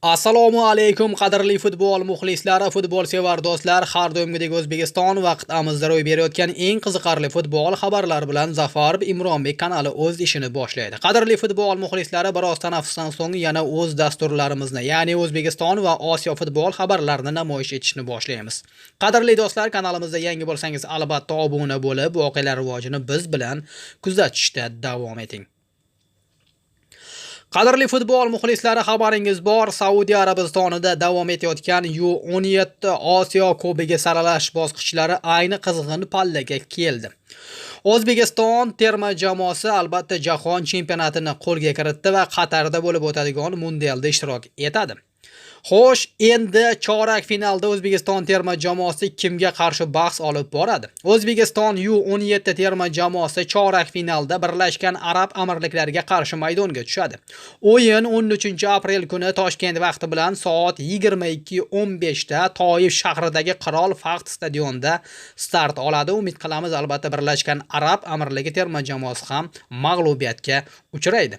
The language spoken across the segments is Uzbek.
Assalomu alaykum, qadrli futbol muxlislari, futbol sevar do'stlar. Har doimgidek O'zbekiston va qit'amizda ro'y berayotgan eng qiziqarli futbol xabarlari bilan Zafarov Imronbek kanali o'z ishini boshlaydi. Qadrli futbol muxlislari, biroz tanaffusdan so'ng yana o'z dasturlarimizni, ya'ni O'zbekiston va Osiyo futbol xabarlarini namoyish etishni boshlaymiz. Qadrli do'stlar, kanalimizda yangi bo'lsangiz, albatta obuna bo'lib, voqealar rivojini biz bilan kuzatishda davom eting. Qadrli futbol muxlislari, xabaringiz bor, Saudiya Arabistonida davom etayotgan U17 Osiyo Kubogi saralash bosqichlari ayni qizg'in pallaga keldi. O'zbekiston terma jamoasi albatta jahon chempionatini qo'lga kiritdi va Qatarda bo'lib o'tadigan mundialda ishtirok etadi. Xo'sh, endi chorak finalda O'zbekiston terma jamoasi kimga qarshi bahs olib boradi? O'zbekiston U17 terma jamoasi chorak finalda Birlashgan Arab Amirliklariga qarshi maydonga tushadi. O'yin 13-aprel kuni Toshkent vaqti bilan soat 22:15 da Toif shahridagi Qirol Fahd stadionida start oladi. Umid qilamiz, albatta Birlashgan Arab Amirligi terma jamoasi ham mag'lubiyatga uchraydi.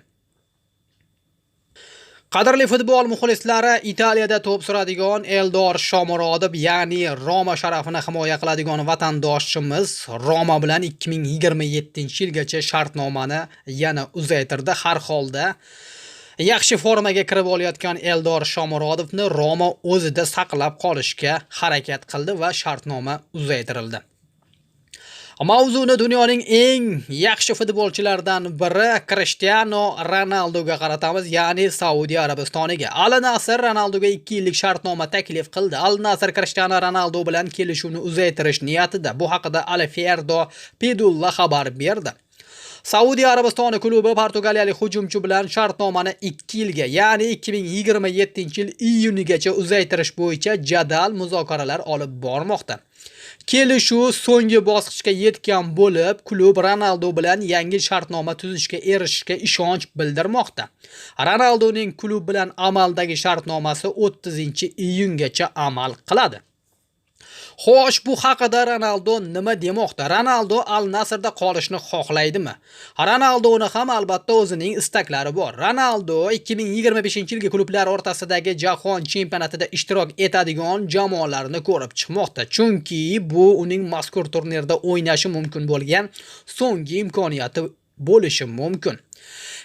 Qadrli futbol muxlislari, Italiyada to'p suradigan Eldor Shomurodov, ya'ni Roma sharafini himoya qiladigan vatandoshimiz Roma bilan 2027-yilgacha shartnomani yana uzaytirdi. Har holda yaxshi formaga kirib olayotgan Eldor Shomurodovni Roma o'zida saqlab qolishga harakat qildi va shartnoma uzaytirildi. Mavzuni dunyoning eng yaxshi futbolchilaridan biri Cristiano Ronaldoga qaratamiz, ya'ni Saudiya Arabistoniga. Al Nassr Ronaldoga 2 yillik shartnoma taklif qildi. Al Nassr Cristiano Ronaldo bilan kelishuvni uzaytirish niyatida. Bu haqida Alfredo Pedulla xabar berdi. Saudiya Arabistoni klubi portugaliyalik hujumchi bilan shartnomani 2 yilga, ya'ni 2027-yil iyunigacha uzaytirish bo'yicha jadal muzokaralar olib bormoqda. Kelishuv so'nggi bosqichga yetgan bo'lib, klub Ronaldo bilan yangi shartnoma tuzishga erishishga ishonch bildirmoqda. Ronaldoning klub bilan amaldagi shartnomasi 30-iyungacha amal qiladi. Xo'sh, bu haqida Ronaldo nima demoqda? Ronaldo Al Nassrda qolishni xohlaydimi? Ronaldoni ham albatta o'zining istaklari bor. Ronaldo 2025-yilgi klublar o'rtasidagi jahon chempionatida ishtirok etadigan jamoalarni ko'rib chiqmoqda. Chunki bu uning mazkur turnirda o'ynashi mumkin bo'lgan so'nggi imkoniyati bo'lishi mumkin.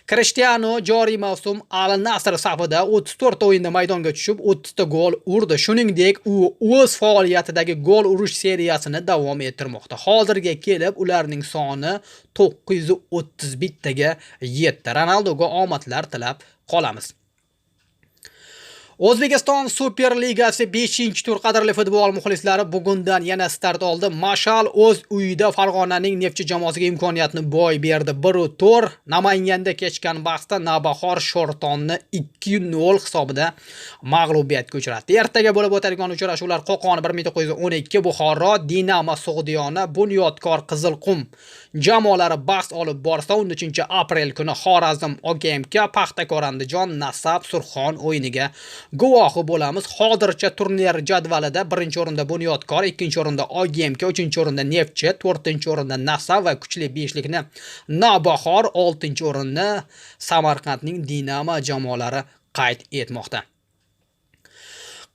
Cristiano joriy mavsum Al Nassr safida 34 ta o'yinda maydonga tushib, 30 ta gol urdi. Shuningdek, u o'z faoliyatidagi gol urish seriyasini davom ettirmoqda. Hozirga kelib ularning soni 931 taga yetdi. Ronaldoga omadlar tilab qolamiz. O'zbekiston Superligasi 5-tur, qadrli futbol muxlislari, bugundan yana start oldi. Mashal o'z uyida Farg'onaning Neftchi jamoasiga imkoniyatni boy berdi. 1-4. Namanganda kechgan bahsda Navbahor Shortonni 2-0 hisobida mag'lubiyatga uchratdi. Ertaga bo'lib o'tadigan uchrashuvlar: Qo'qon 1912 Buxoro, Dinamo Sug'diyona, Bunyodkor Qizilqum jamoalari bahs olib borsa, 13-aprel kuni Xorazm OGMK, Paxtakor Andijon, Nasaf Surxon o'yiniga guvohi bo'lamiz. Hozircha turnir jadvalida birinchi o'rinda Bunyodkor, ikkinchi o'rinda OGMK, uchinchi o'rinda Neftchi, to'rtinchi o'rinda Nasaf va kuchli beshlikni Navbahor, oltinchi o'rinni Samarqandning Dinamo jamoalari qayd etmoqda.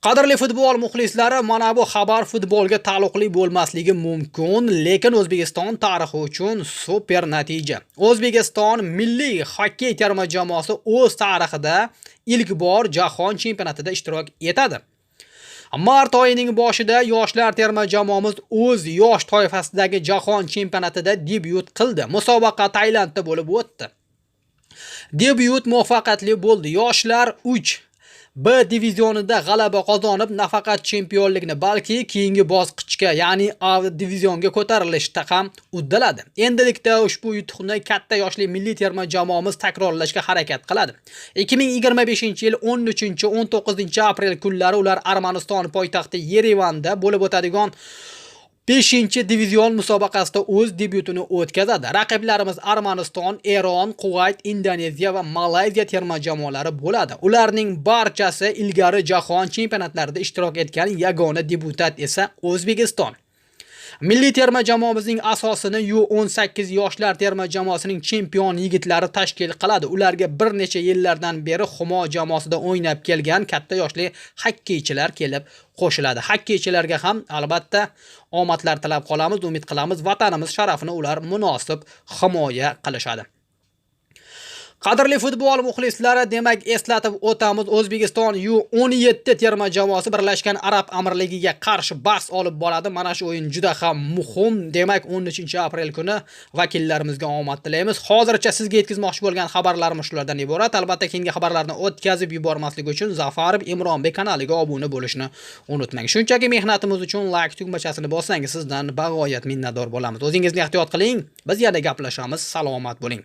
Qadrli futbol muxlislari, mana bu xabar futbolga taalluqli bo'lmasligi mumkin, lekin O'zbekiston tarixi uchun super natija. O'zbekiston milliy xokkey terma jamoasi o'z tarixida ilk bor jahon chempionatida ishtirok etadi. Mart oyining boshida yoshlar terma jamoamiz o'z yosh toifasidagi jahon chempionatida debyut qildi. Musobaqa Tailandda bo'lib o'tdi. Debyut muvaffaqiyatli bo'ldi. Yoshlar 3 B divizionida g'alaba qozonib, nafaqat chempionlikni, balki keyingi bosqichga, ya'ni A divizionga ko'tarilishda ham uddaladi. Endilikda ushbu yutuqni katta yoshli milliy terma jamoamiz takrorlashga harakat qiladi. 2025-yil 13-19 aprel kunlari ular Armaniston poytaxti Yerevanda bo'lib o'tadigan 5 divizion musobaqasida o'z debyutini o'tkazadi. Raqiblarimiz Armaniston, Eron, Kuvayt, Indoneziya va Malayziya terma jamoalari bo'ladi. Ularning barchasi ilgari jahon chempionatlarida ishtirok etgan, yagona debyutant esa O'zbekiston. Milliy terma jamoamizning asosini U18 yoshlar terma jamoasining chempion yigitlari tashkil qiladi. Ularga bir necha yillardan beri Humo jamoasida o'ynab kelgan katta yoshli xokkeychilar kelib qo'shiladi. Xokkeychilarga ham albatta omadlar tilab qolamiz, umid qilamiz, vatanimiz sharafini ular munosib himoya qilishadi. Qadrli futbol muxlislari, demak, eslatib o'tamiz, O'zbekiston U17 terma jamoasi Birlashgan Arab Amirligiga qarshi bahs olib boradi. Mana shu o'yin juda ham muhim. Demak, 13-aprel kuni vakillarimizga omad tilaymiz. Hozircha sizga yetkazmoqchi bo'lgan xabarlarimiz shulardan iborat. Albatta, keyingi xabarlarni o'tkazib yubormaslik uchun Zafarov Imronbek kanaliga obuna bo'lishni unutmang. Shunchaki mehnatimiz uchun like tugmachasini bossangiz, sizdan bag'oyat minnatdor bo'lamiz. O'zingizni ehtiyot qiling. Biz yana gaplashamiz. Salomat bo'ling.